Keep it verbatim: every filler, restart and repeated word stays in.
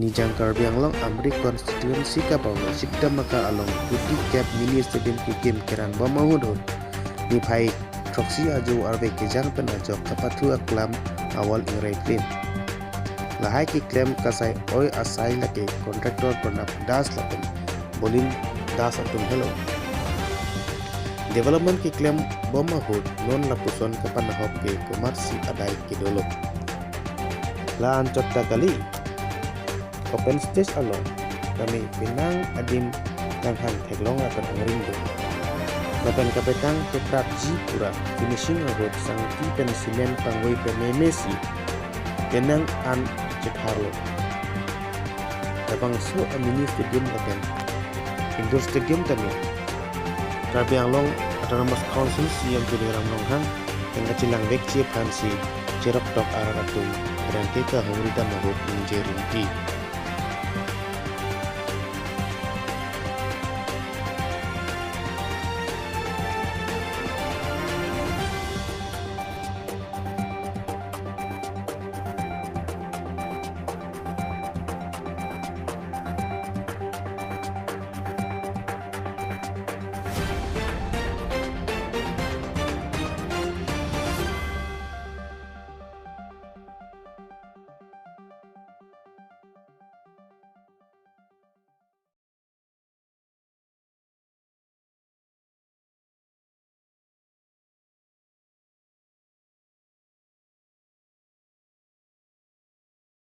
Nijang Karbi Anglong Amri constituency kaparlo Sikdamaka along kuti kep mini stadium kekim kerang bom ahut ahut niphai throksi ajo arve kejang pen ajok kapathu aklam awal ingrai plin. Lahai keklem kasai oi asai lake contractor Pranab Das lapen Bolin Das atum helo. Development keklem bom ahut non lapuson kapanahok ke komatsi adai kedolo. La anchot ta kali, open stage along kami penang adim kanghang theklong lapen angring do. Lapen kapetang kepratji pura finishing ahut sangti pen cement pangvoi pememesi penang an chepharlo. Labangso a mini stadium lapen indoor stadium tame Karbi Anglong Autonomous Council C E M Tuliram Ronghang kangkachelangvekji aphansi cheroktok arat atum rengke kahumri dam ahut ningje rinti.